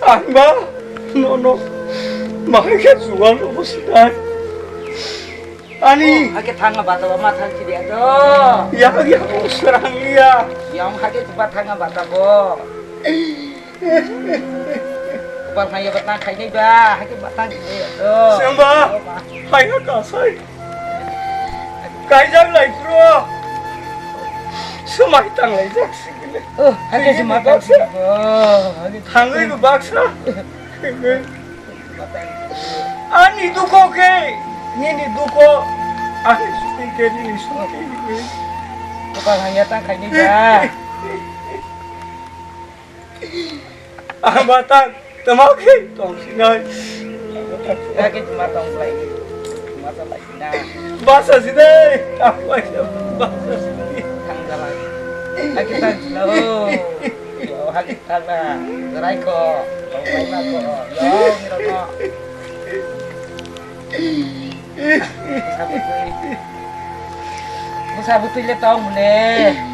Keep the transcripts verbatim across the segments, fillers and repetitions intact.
Ang ba nono bahai khe jual obo sinai. Ani. Oh, hake thanga bata ba ma thang chiri ato. Ya ya, serang ya. Yang hake chuba thanga bata bo. Bang hai ba tang khai nei ba, hake ba tang chiri ato. Sengba. Hai ha ka sai. Kaijak lai pro. Sumai tang lai jak. Oh, hake se mata. Thangwi bo baksa. Ani duko ke, nini duko, ani suti ke, nini suti. Bukan hanya tang khai ni ba. Ang batang. Tamo khe tong sinai. Ya khe tuma tong lai. Tuma tong lai sina. Basa sinai. Basa sinai. Thang jalai. Aki thang sina ho. Yo hali thang na. Jarai ko. Tong lai na ko. Yo ni ro ko. Musa butui. Musa butui le tong mune.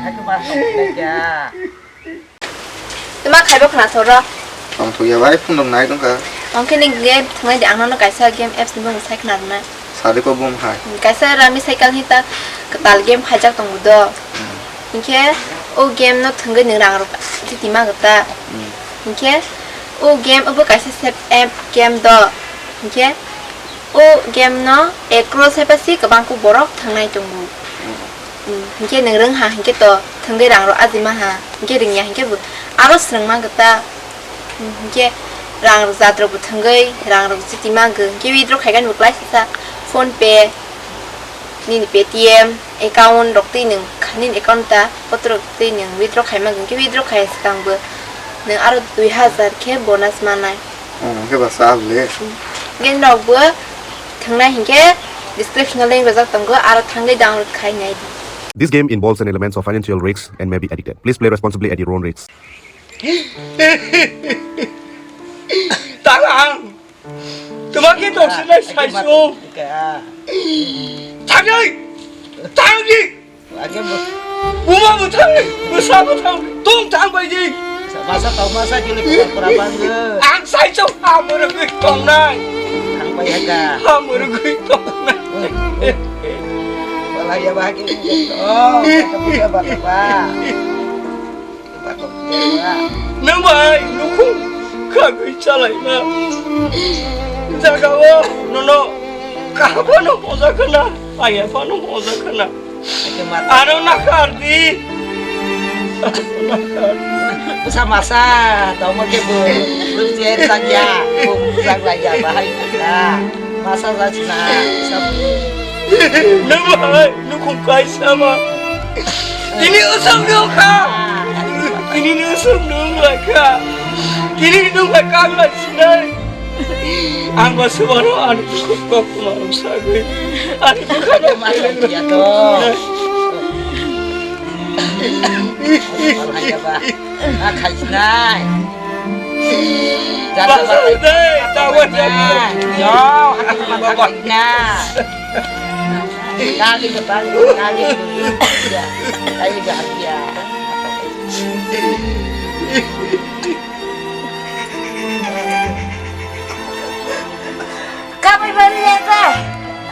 Aki ba tong lai ya. Tuma khaibo khna thoro. Tong thok ya bai phone rok nai tong kha. Tong khe ning game thangnai de ang nono kaisa game apps ni bung sai khna rwnai. Sadi ko bung hai. Kaisa rami cycle hita kwtal game khaijak tongo do. Hmm. Hinkhe o game no thwngwi nwng rang rok titi ma gata. Hmm. Hinkhe o game obo kaisa save app game do. Hinkhe o game no ek crore sai pasi kwbang kuk borok thangnai tongo. Hmm. Hmm, hinkhe nwng rwng ha hinkhe to thwngwi rang rok ajima ha hinkhe rwngya hinkhe bo aro swrwngma gata. Hmm, hinkhe rang rok jat rok bo thwngwi rang rok chiti ma gw hinkhe withdraw khaigani bo klai sasa PhonePe nini Paytm account rok twi nwng nini account ta photo rok twi nwng withdraw khaima gw hinkhe withdraw khai swkang bo nwng aro dui hazar khe bonus manai. Oh, hwnkhe ba sa le. Gen rok bo thangnai hinkhe description o link rwjak tongo, aro thangwi download khai nai di. This game involves an element of financial risks and may be addictive. Please play responsibly at your own risk. Talang. Tuma khe tong sinai saiso. Thangwi. Thangwi. Ake bo. Buma bo thang, bwsa bo thang, tong thang bai di. Masa tong masa kile pura pura bang. Ang sai chok hamur gwi tong nai. Thang bai ha ka. Hamur gwi tong nai. Wala ya ba ki. Oh, ka ba ka ba. Ka ba ka ba. Nang bai nukhung khagwi chalaima. Jaga o nono kahapano hoja khana, ayapano hoja khana. Ano nakar di. Bwsa masa tongma khe bo, bo je jak ya, bo jak lai ya, bahai ya. Masa jak sina, bwsa. Nwng bahai, nukhung kaisa ma. Tini usam nung kha. Tini ni usam nung lai kha. Tini nung bai kang lai sinai. Ang ba subaro ani kok ma usagwi. Ani kok ma usagwi. Ya to. Malaya ba. Ah, khai sinai. Jata ba khai. Dai, ta wa ja. Yo, aku ma khai sinai. Kali ke bang, kali. Ya, kali ke hati ya. Kapai baliya ta?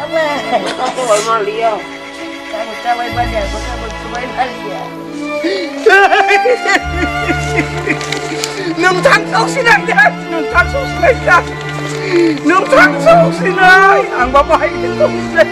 Apa? Kapai baliya. Kamu kapai baliya, kamu kapai baliya. Nung thang sok sinai da, nung thang sok sinai da. Nung thang sok sinai, ang baba hai nung sinai.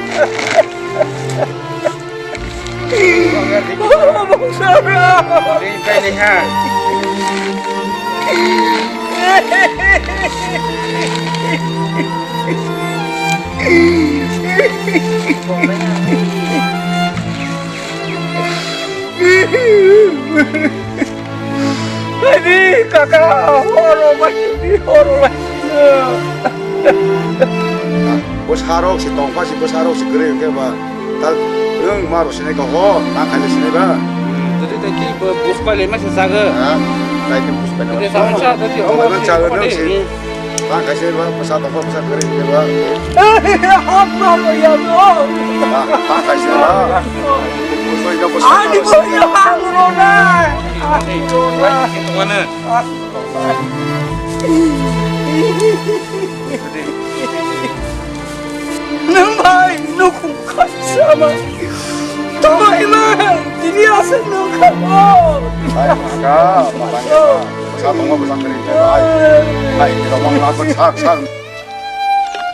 Ani kaka, horo mai, horo mai. Bwsarok se tongpha se, bwsarok se kwrwi hwnkhe ba tal nwng ma rw sinai kha ho, ta khaile sinai ba. Jadi tei ki bus pai le ma se jaga. Ha? Tai ke bus pai le. Jadi sama sa, jadi awal si. Tang kaise ba, bwsa tongkha bwsa kwrwi hwnkhe ba. Hap ma lo ya lo. Tang kaise ba. Ani bo ya hap lo na. Mano. Nwng bai nukhung khaisa ma. Tongwi ma. Tini asa nwng kha. Ai, ka, ma tang ka. Sa tongma bwsa kari. Ai, ai, tira wang la ko sa sa.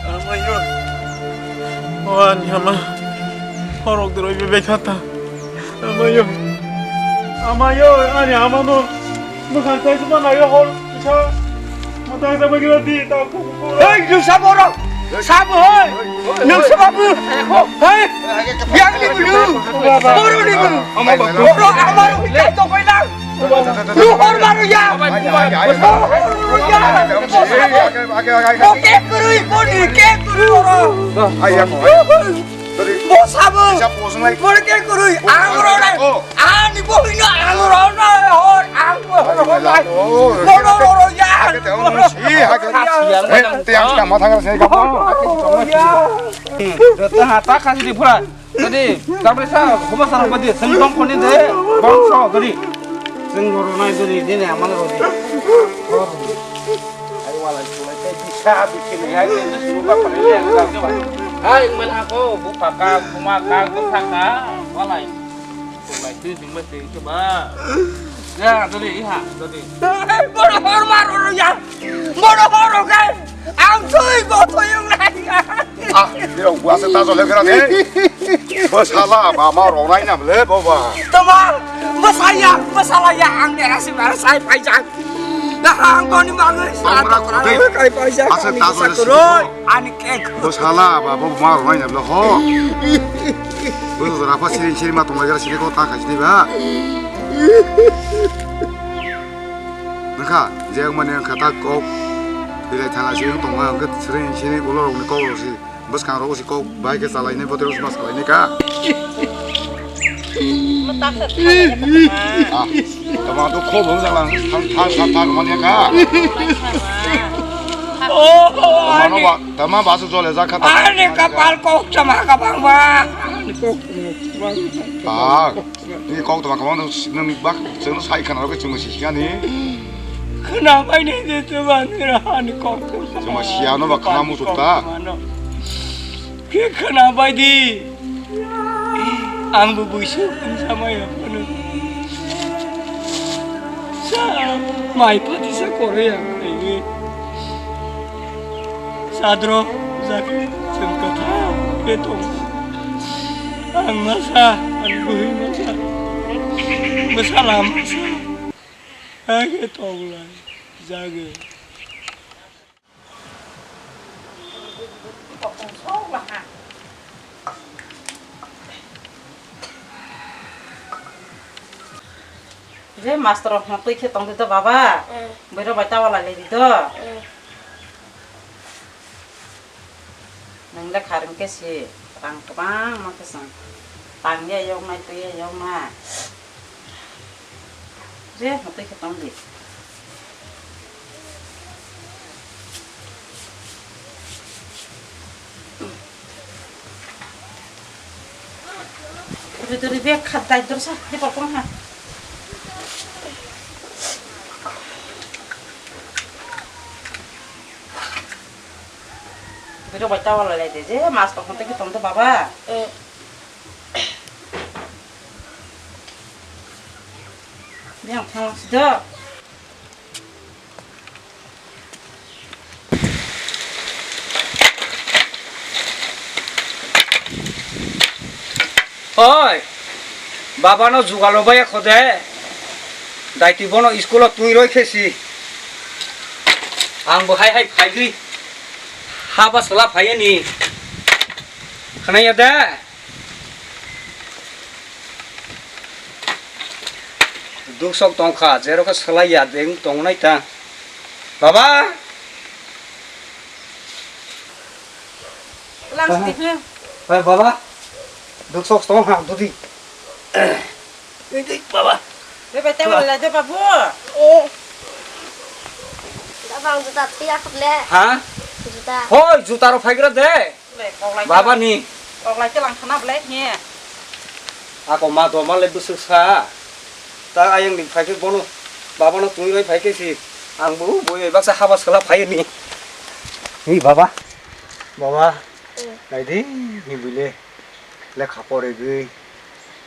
Amayo. O ani ama. Horok doro bebek hata. Amayo. Amayo, ani amano. Mwkhang sai suma nayo hor. Isa. Matang sa bagila di ta ko. Hei, lu sabo ro. Sabo hoi. Nung sabo bu. Hei. Yang ni bu. Boro ni bu. Boro amar utai to koi lang. Luhor baru ya. Luhor ya. Bo ke kurui, bo ni ke kurui oro. Bo sabu. Bo ke kurui, ang oro na. Ani bo hino ang oro na, hor, ang oro na. Bo oro oro ya. Tiang tiang matang saya kamu. Joto hata kasih di pura. Tadi, tabri sa, huma sa rokodi, sing tong koni de, bong so gari. Sing goro nai gari, dini amana rodi. Ai wala sulai te bisa bikin ya, ini suruh apa ini yang enggak coba. Hai, men aku, bu paka, bu maka, bu paka, wala. Sulai tu sing mesti coba. Ya, tadi, iha, tadi. Boro hor maro ya. Boro hor kai. Ang thui bo thuyung nai. Ah, birong buasa ta jole kera de. Bwsala ba ma rok nai nam le bo ba. Tama, bwsaya, bwsala ya ang de asi mara sai paijak. Na ang boni mangai sa ta kora kai paijak. Asa ta jole kuroi. Ani kek. Bwsala ba bo ma rok nai nam le ho. Bo jora pa siri siri ma tong lai kera siri ko ta khai sini ba. Nangkha, je wngmani wngkha ta kok. Bilai thana si wng tongma wngkhe sring sini ulo rokni kok rok si. Bwskang rok si kok bai khe chalaini botwi rok si ma chalaini ka. Ah, tama to kho bong jang lang thang thang thang thang mani ka. Mano ba, tama ba su jole ja kha ta. Ani kapal kok chama ka bang ba. Ani kok. Ah. Ni kok tama kwbang no, nang bak chwngno sai khana rok chwngno si siya ni. Khna bai ni de to ban ra ani kok. Chwngno siya no ba khna muchuk ta. Ke khna bai di. Ang bo buisu ang samai ya kono. Sa mai pati sa kore ya kai. Sadro jagwi chwng kwthang khe tong. Ang masa, ang bwrwi masa, bwsala masa, hakhe tong lai jagwi. Je mastor rok twi khe tong di do baba. Mm. Bwrwi rok bai ta wala lai di do. Mm. Nwng le kharwng khe si rang kwbangma khe chwng tang ya yoknai twi ya yoknai. Je mwtwi khe tong di. Duri duri bag khat dai dor sa di pokong ha. Biro bai ta wala lai de je mas pokong te ki tong de baba. Eh. Biyang thang si do. Oi, baba no jugalo baya khode. Daiti bono school o twi roi khesi. Ang bo hai hai phaigwi. Haba sala phaiya ni. Khnaya da. Duk sok tongkha, jerokhe swlai ya de wng tongnai ta. Baba! Lang sini, ha? Hai, baba. Duk sok tong ha, dudi. Ini, baba. Bebe, table lah, coba, Bu. Oh. Baba, ang juta tiga kep le. Ha? Juta. Hoi, juta ro phaigra de. Baba ni. Koklai te lang khana bwle he. Ako ma do ma le bwswk sa. Ta ayang ni phai khe bono. Baba no twi bai phai khe si. Ang bo boi bai baksa haba sala phai ni. Hi baba. Baba. Hmm. Nai di ni bile. Lekha porigwi,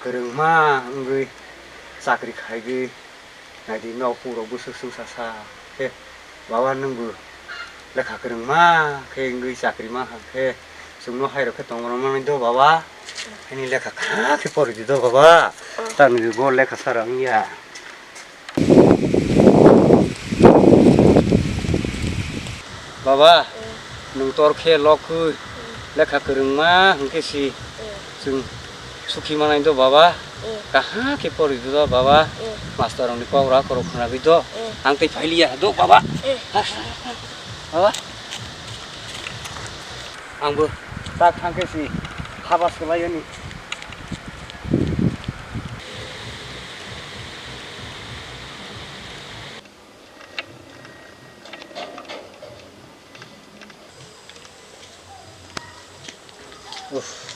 kwrwngma wngwi, chakri khaigwi, naidi nokphungrok bwswk swngsa sa khe, baba nwngbo lekha kwrwngma khe wngwi chakri mankha khe, chwngno hairok khe tongma manwi do baba, haini lekha kha khe poridi do baba, tamni bo lekha sara wngya. Baba, nwng tor khe lok khe lekha kwrwngma hwnkhe si chwng sukhi manai do baba. Kaham khe pori do baba. Master rokni kok ra korok khwnagwi do. Ang tei phailiya do baba. Baba. Angbo tak thangkhe si haba swlaiyani. Uff.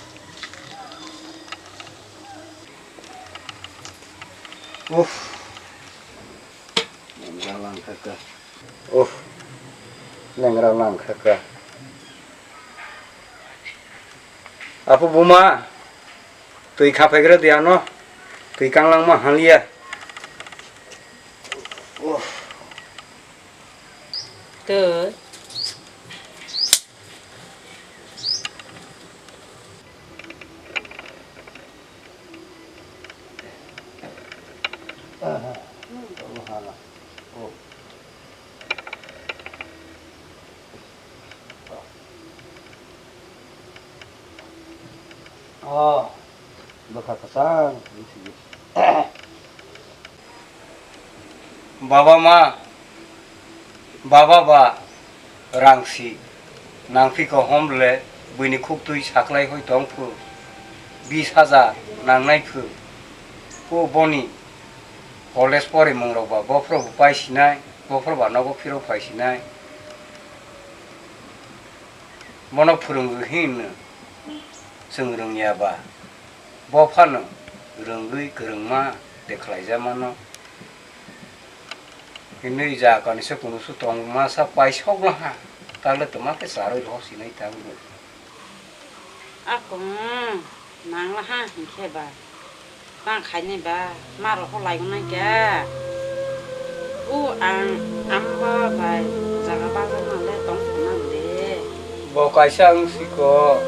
Uff. Nengral langkhaka. Uff. Nengral langkhaka. Apo buma, twi khapaigra di ano, twi kanglangma haliya. Twi. Oh, bwkha kwchang. Baba ma, baba ba, rang si, nang phi ko hom le, buini khuk twi saklai hoi tong phu, bis hajar nang nai phu, ko boni, college pori mung rok ba, bophro bo pai sinai, bophro ba nogo phiro phai sinai. Bono phwrwngwi hino chwng rwngya ba, bo phano rwngwi kwrwngma de khlaijamano. Hinwi ja kanisa kunusu tongma sa paisok laha, tale twma khe charwi rw sinai tangbo. Akung. Nanglaha hinkhe ba, tang khainai ba, ma rok ho lai wngnai kha. O ang amba bai jaga bagwi male tong thangna le. Bo kaisa wng siko,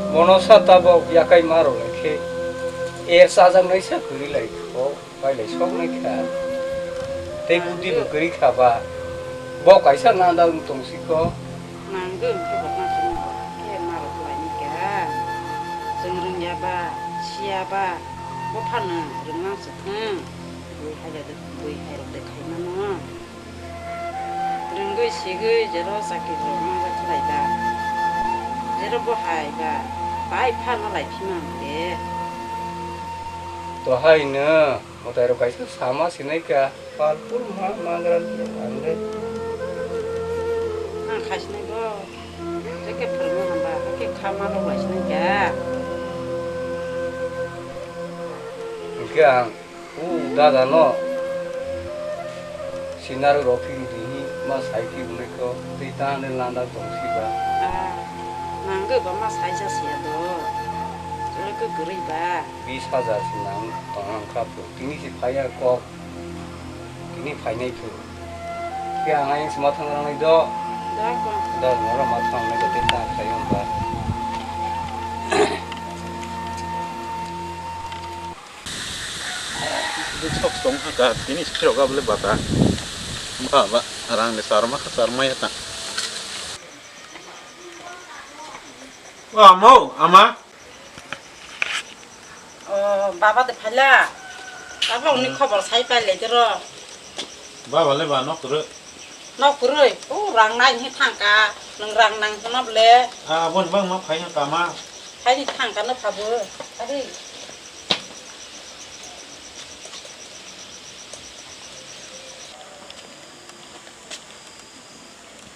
bono sa tabok yakai ma rok lai khe, er chajaknai sa kwrwi lai kho. Pailai soknai kha. Tei budi bo kwrwi kha ba. Bo kaisa nanda wng tong siko. Nangwi wngkhe bo tang sini khe ma rok laini kha. Chwng rwngya ba, siya ba, bo phano rwngna se thung. Bui hai rok de, bui hai rok de khai mano. Rwngwi sigwi jero chakri rok ma khlai ba. Jero bo hai ba. Pai phano lai phima de. To hai no. Mwtai rok kaisa sama sinai kha, pal pul ma mangra ang le. Ang khai sinai bo, tei khe phwrwngma hamba, tei khe kha ma rok lai sinai kha. Hinkhe ang o dada no sinaro rw phi di hi ma sai phi wngnai kho, tei ta ne landa tong si ba. Ah, nang gwi ba ma sai ja sia do, oro khe kwrwi ba. Bis hajar se nang tong ang kha, tini se phai ya kok, tini phainai phu. Khe ang ayang se ma thang rangnai do. Da ko. Da nora ma thang nai do, tei ta khai ang ba. Sok song ha ka, tini se phirok ga bole bata. Ba, ba, rang de sarma kha, sarma ya ta. O, amo, ama. O, baba de phaila. Baba, uni khobor sai pailai de ro. Baba le ba nok kwrwi. Nok kwrwi? O, rang nai hi thangka. Nwng rang nang hwnna ble. A, aboni bangma phai hwnka ma. Phaini thangka no phabo. Ari.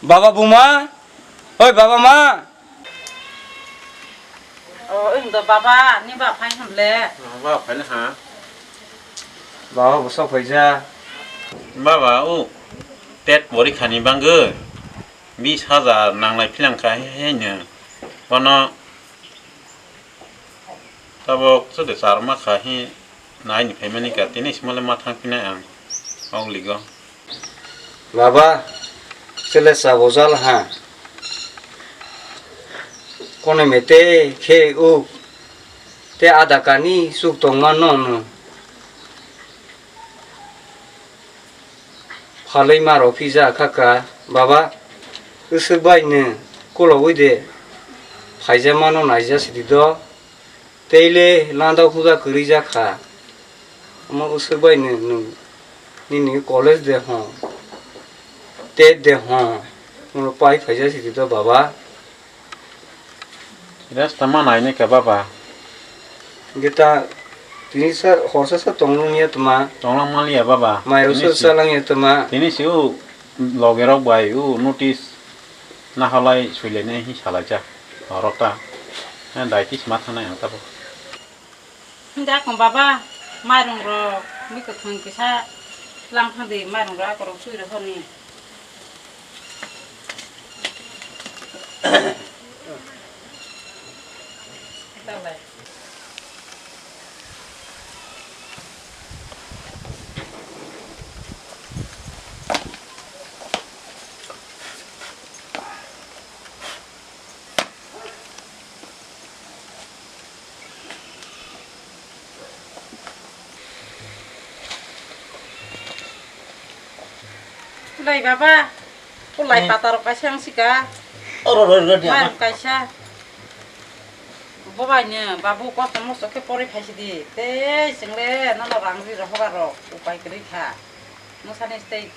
Baba, buma. Oi, baba, ma. O, oi, hwndo, baba, ni ba phai hwnle. Baba, phai ha. Baba, bo sok phaija. Baba, o tet porikhani bagwi bis hajar nanglai philang kha, he, he, no. Bono tabok chwde charwma kha, he, naini phaimani kha, tini simole ma thang phinai ang, o ligo. Baba, chwle chabo jal ha. Kono mete khe uk, te ada kani chuk tongma no no. Phalwi ma rw phija kha ka, baba, bwswk bai nwng kulogwi de phaijak mano naija sidi do, tei le landa huda kwrwi jak kha. Omo bwswk bai nwng, nwng nini college de hwn, tet de hwn, nwng pai phaijak sidi do, baba. Rest tama nai ne ka baba. Geta tini sa horsa sa tonglung ya tama. Tonglang mali ya baba. Mai rok sa Tini si, sa lang ya tama. Tini si u loge rok bai u notice na halai suile ne hi salai cha. Orok ta. Na dai tis ma thana ya tabo. Hwnda kong baba, mairung rok, mui kwthwng kisa lang thang di, mairung rok akorok sui rok hor ni. Lai baba, kulai Hmm. pata rok kaisa ang sika. Oro roi roi ni Mai ama. Kaisa. Bobai ni babu kosto mosto khe pori phaisi di. Tei chwng le nono rang ri rok hogar rok upai kwrwi kha. Mwsani tei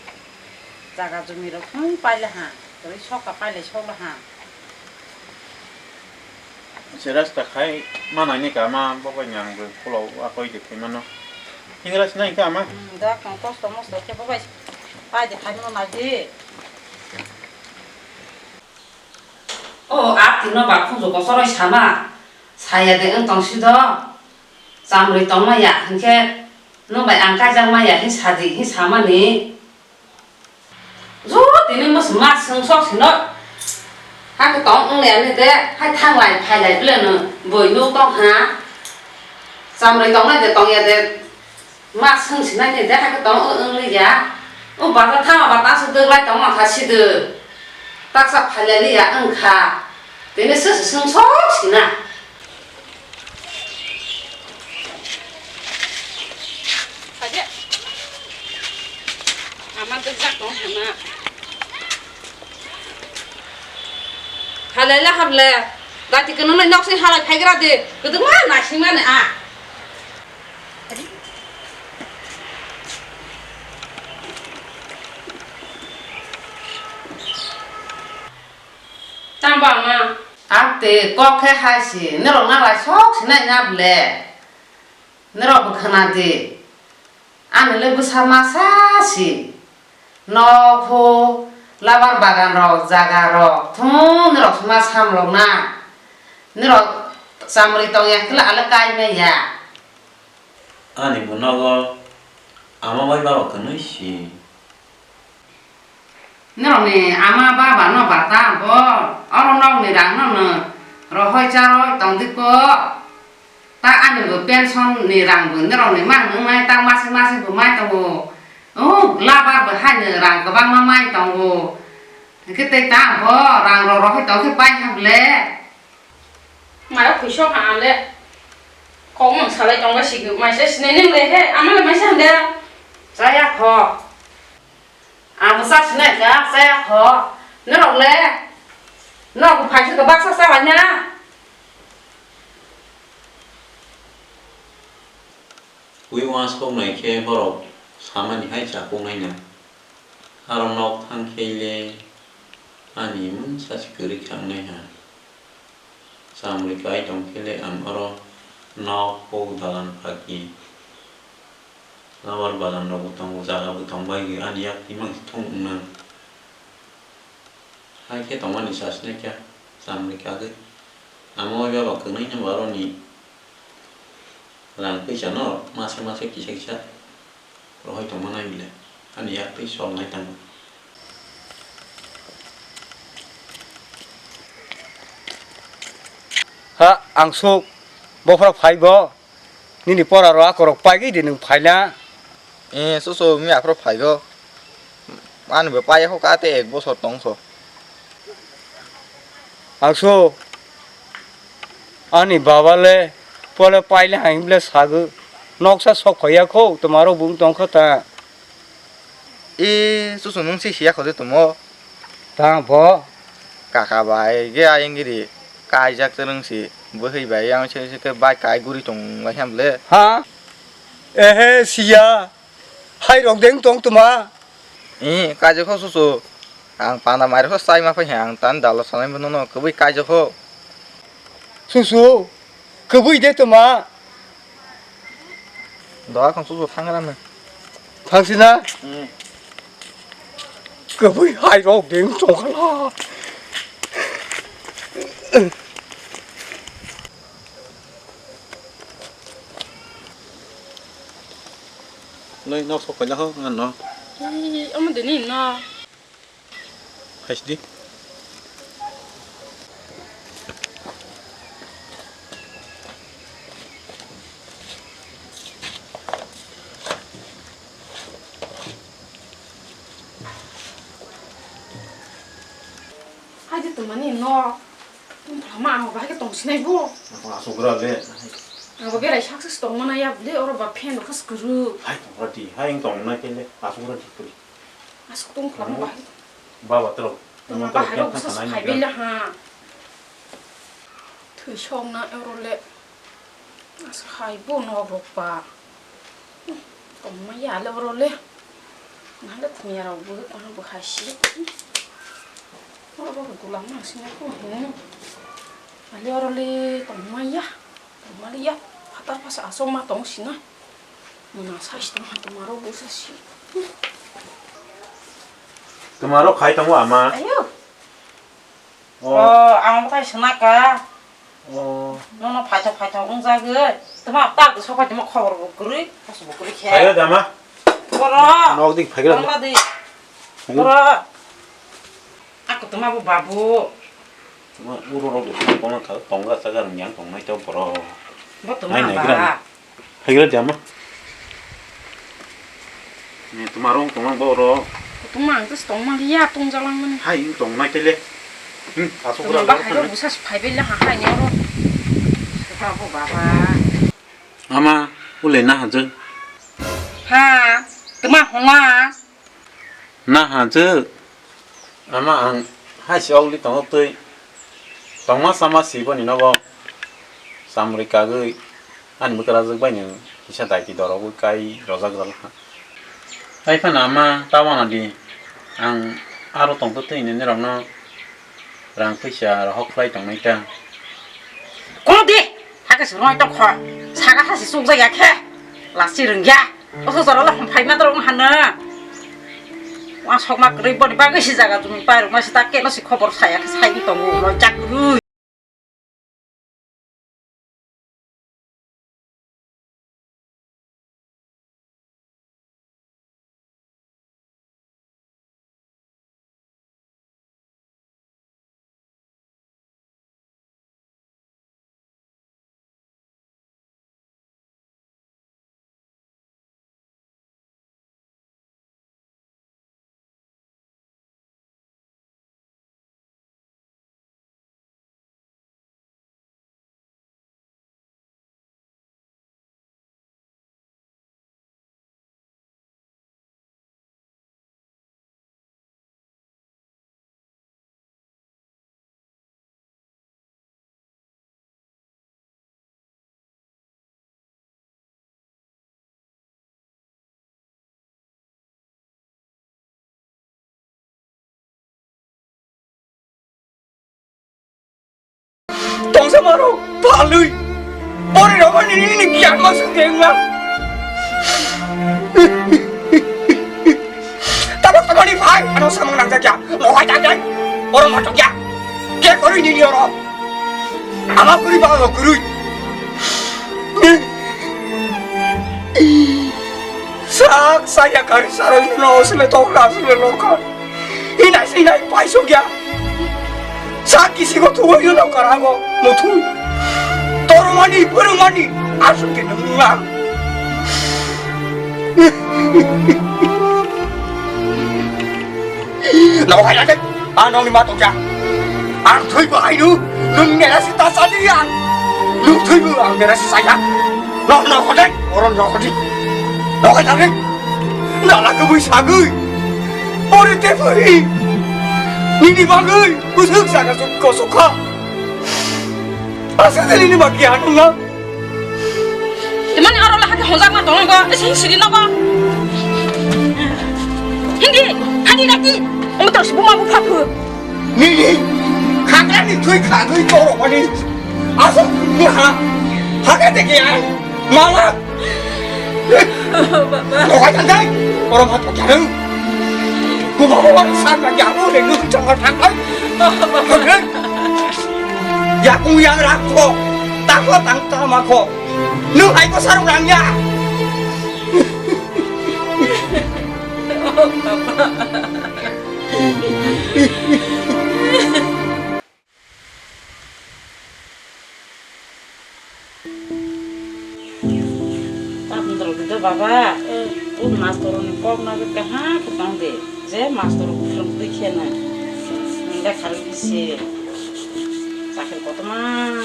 jaga jumi rok thung paila ha. Kwrwi sok ka pailai sok la ha. Se rasta khai manai ni kama bo bai nyang bo phulo akoi de khai mano. Hingra sinai kama. Hmm, da kong kosto mosto khe bo bai pai de khai mano nai di. O ap tino ba khunju kosoroi sama. Saya de wng tong si do. Chamrwi tong ma ya hinkhe nwng bai ang kaijak ma ya hin sadi hin samani. Jo tini mas, mas swng sok sino. Hakhe tong wng le ani de, hai thang lai phai lai ble no boi nuk tong ha. Chamrwi tong nai de tong ya de, mas swng sinai ni de, hakhe tong wng wng li ya. O bata thang ba ta su de lai tong ma kha si de. Taksa phai lai li ya wng kha. Tini se swng sok sina. Haje. Ama dwkjak tong hwnna. Halai le hamle. Dati kwno nai nok sing halai phaigra de. Kwdwkma naisingmani a. Tamo ba ma? Ate kok khe hai si, norok na lai sok si nai na ble. Norok bo khna di. Ani le bwsa masa si. Nok hu, labar bagan rok, jaga rok, thung norok sima samlok na. Norok chamrwi tong ya khe le ale kai maya. Ani bo nogo ama bai ba rok kwnwi si. Norokni ama baba no bata bo, oro nokni rang no no rohoi charoi tong di ko. Ta ani bo pension ni rang bo norokni mang nung nai, ta mase mase bo mai tongo. O labar bo hai no rang kwbangma mai tongo. Hwnkhe tei ta bo rang rok rohoi tong khe pai ha ble. Maya khuisok ha ang le. Kok mang salai tongba sigi, maisa sinai nang le he, ama le maisa hande. Chaya kho. Ang bwsa sinai kha, chaya kho. Norok le? Norok bo phaisa khe baksa salai na. Ui uansuk nai khe borok samani hai chakung nai na. Aro nok thang khe le ani mungsa se kwrwi kha wngnai ha. Chamrwi kai tong khe le ang oro nok, huk, dalan, phaki, labar bagan rok bo tongo, jaga bo tong bai ani yak twi mang se thung wngnai. Hai khe tongmani sa sinai kha, chamrwi kagwi. Amo bai baba kwrwino bo aroni rang twi chano mase mase kisa kisa rohoi tongma nai bile. Ani yak twi sol nai tang. Ha, ang suk, bophra phai bo. Nini pora ro akorok paigwi di nwng phaina. Eh, so so, mi aphro phaigo. Ani bo paiya kho kate ek bosor tong kho. Ang so, ani baba le pole paile hain ble sago. Noksa sok khoya kho, tomaro bung tong kho ta. E, susu nung si siya khode tumo. Tang pho. Kaka bai ge ayeng giri kaijak tereng si bwhwi bai yang se se ke bai kai guri tong lai ham le. Ha? Ehe, siya. Hai rok deng tong tuma. E, kaijak kho susu. Ang panda mai rok sai ma phai ang tan dalo sanai bono no kwbwi kaijak kho. Susu. Kwbwi de tuma. Doa khong susu thangra na. Thangsina? Hmm. Kwbwi hai rok ding tongkhala. Noi nok sok kaila ho ngan no. Ih, omo dini no. Haisdi. Haidi tongmani no. Tongthama ang bahai khe tong sinai bo. Asuk gra le. Ang bo berai sak sak tongmana ya bwle oro ba fan rok khas kwrwi. Hai tong rati, hai tong na kele asuk gra di. Asuk tong khlama bahai. Baba tro. Tongma bahai rok sa phai bela ha. Thwi song na oro le. Asuk hai bo nok rok ba. Tongma ya le oro le. Na le thwi ya rok bo, bo hai si. Oro bo gulang ma sini ko. Ale oro le tongma ya. Tongma le ya. Hatar pas asok ma tong sina. Muna sa si tong ha tongma rok bo sa si. Tongma rok khai tongo ama. Ayo. Oh. Oh, ang bo tai swnaka. Oh. Nono phaithok phaithok wngjagwi. Tuma tak sok phaitimo khobor bo kwrwi, kasu bo kwrwi khe. Phaio dama. Boro. Nok dik phaigra. Tongma di. Phaio. Boro. Ako tuma bo babu. Tuma uro rok bo tongna tha, tongga chaga rung yang tongnai to boro. Bo tuma nai nai ba. Gra. Haigra jama. Ni tuma rong tongma bo ro. Tuma ang tes tongma liya tong jalang mani. Hai tong nai tele. Hmm, asuk gra. Tuma ba hai ro busa phai bela ha hai ne ro. Baba, baba. Ama, ule na haje. Ha, tuma homa. Na ha je. Ama ang hai si ogli tongo twi. Tongma sama si boni nogo. Samri kagwi ani bwkrajwk bai no kisa daiti dorogwi kai rojak rwla ha. Hai phano ama ta wana di. Ang aro tongtwi twi nini rokno rang twisa rohok khlai tongnai ta. Kono di. Hakhe se rwng tong kho. Saka ha se chukjak ya khe. Lasi rwngya. Oso jora la phai ma dorong hana. Wa sok ma kwrwi boni bagwi si jaga jumi pai rok ma si ta ke no si khobor saya khe sai tongo lo jak rui. Tongsa maro, palui. Bori rama ni ni ni kian masuk dia enggak. Tabak tabak ni phai, ano samang nang jaga, mohai jaga, orang macam ya. Dia kori ni ni orang. Ama kuri baka lo kuri. Sa Ak saya kari saroi no sile tok na sile lokha. Hinai sinai paisok ya. Sa kisi go tuwai no karago muthung. Toromani, poromani, asuk ke nunglang. Nokai lagi, ano ni matok ya. Ang thui bahai nu, nung nera si ta sadi ya. Nung thui bu ang nera si saya. No, no, kodai, orang no kodai. Nokai lagi, nala kebui sagui. Ore te pui. Nini bagui, kusuk sana suk kosukha. Asa tadi ni bagi anu na. Temani aro la hake honjak na tongo, ese siri nogo. Hindi, hani naki, omo to si buma bu phapu. Nini, khakra ni thui khagui toro mani. Asa ni ha, hake te ke ai, mala. Nokai tangkai, oro ma to jarang. Kuma ko wari san na jamu le nu chang thang kai. Yakung yang rakho, takho tang tama kho. Nung hai ko sarung rang ya. Tamni rok do baba. Hmm. O mastor ni kok na kaham khe tong de. Je mastor buphang twi khe na. Nda khar bisi. Chakri kotorma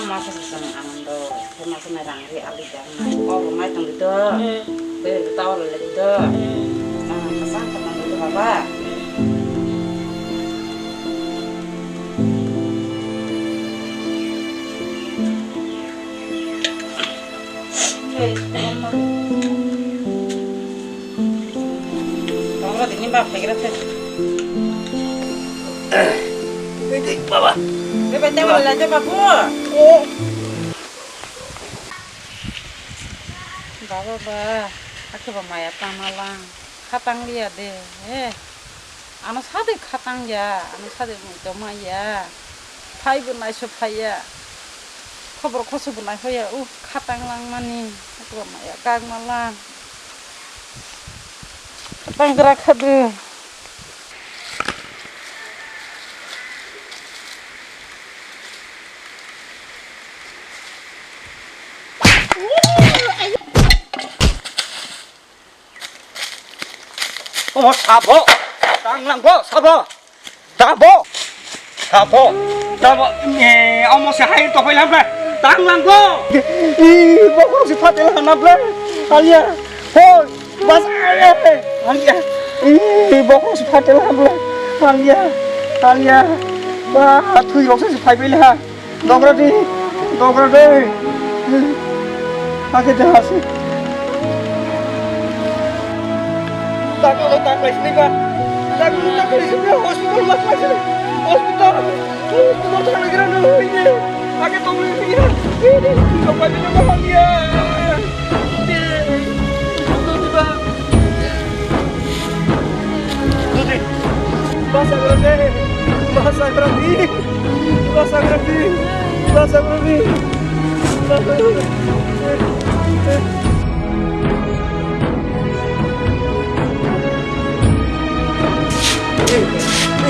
ma sa sa anando. Khe ma sa na rang ri ali jang na. Kok rok nai tong de do. Hmm. Be ta ol le do. Hmm. Tang ka sa ka tong de baba. Tongra dini bap khegra the. Baba. Bebe table la jaba bu. Oh. Baba ba, akhe ba maya tama lang. Khatang liya de, eh. Ano sade khatang ya, ano sade mui toma ya. Phai bo naiso phai ya. Khobor khoso bo naiho ya, uh, khatang lang mani. Akhe ba maya kagma lang. Khatang gra khade. Omo sabo, tang langbo sabo, sabo, sabo, sabo, eh, omo se hai to hoilam ble, tang langbo. Ih, bokhorok se phatel hana ble, alia, hoi, bas, alia, alia, ih, bokhorok se phatel hana ble, alia, alia, ba, thui rok se phai ble ha. Dogra di, dogra di. Ake de hasi. Daklo, daklo, sini ba. Daklo, daklo, sini hospital ma klai sini. Hospital. Hospital thang gira no ini. Ake tong ini. Ini, ini, ini, ini, ini, ini, ini, ini, ini, ini, ini, Dudi, basa gra de, basa gra di, basa gra di, basa gra di, basa gra di. Eh, eh,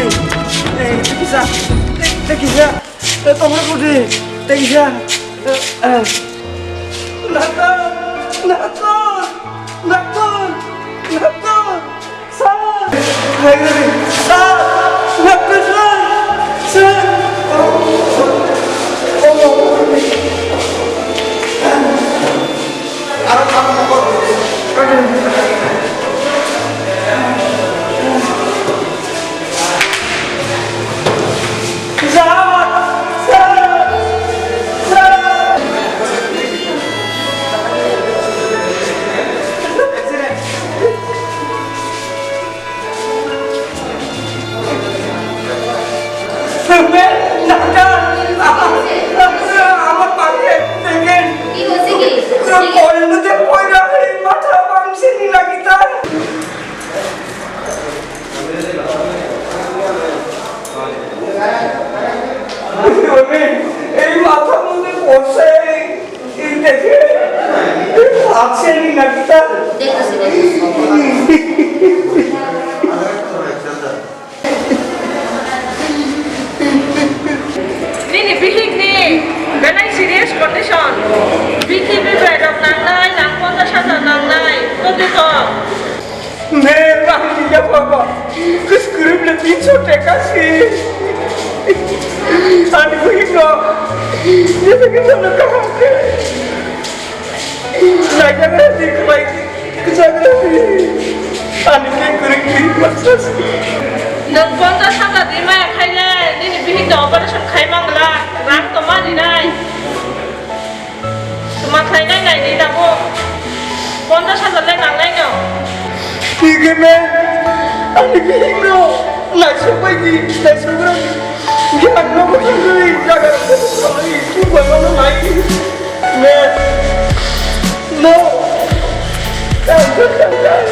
eh, eh, bisa, eh, eh, bisa. Eh, tongna kudi, tengsa. Eh, eh. Doctor, doctor, doctor, doctor, sir. Sir, doctor, sir, sir. Oh, oh, oh. Ne, ang ya baba. Kwskwrwng le tinso teka si. Ani bihik no. Jesa ke jono kaham khe. Naijak re di khlai. Kwchak re di. Ani khe kwrwng bihik baksa si. Nwng ponchash hajar di maya khaile, nini bihik no operation khai mangla, rang to mani nai. Tuma khlainai naidi tabuk. Ponchash hajar le nangnaino. Thik he me, ani bihik no naisok bai di, naisok bai di. Yang no bo thangwi jaga thangwi thangwi no nai. Me, no. Tang, tang, tang, tang.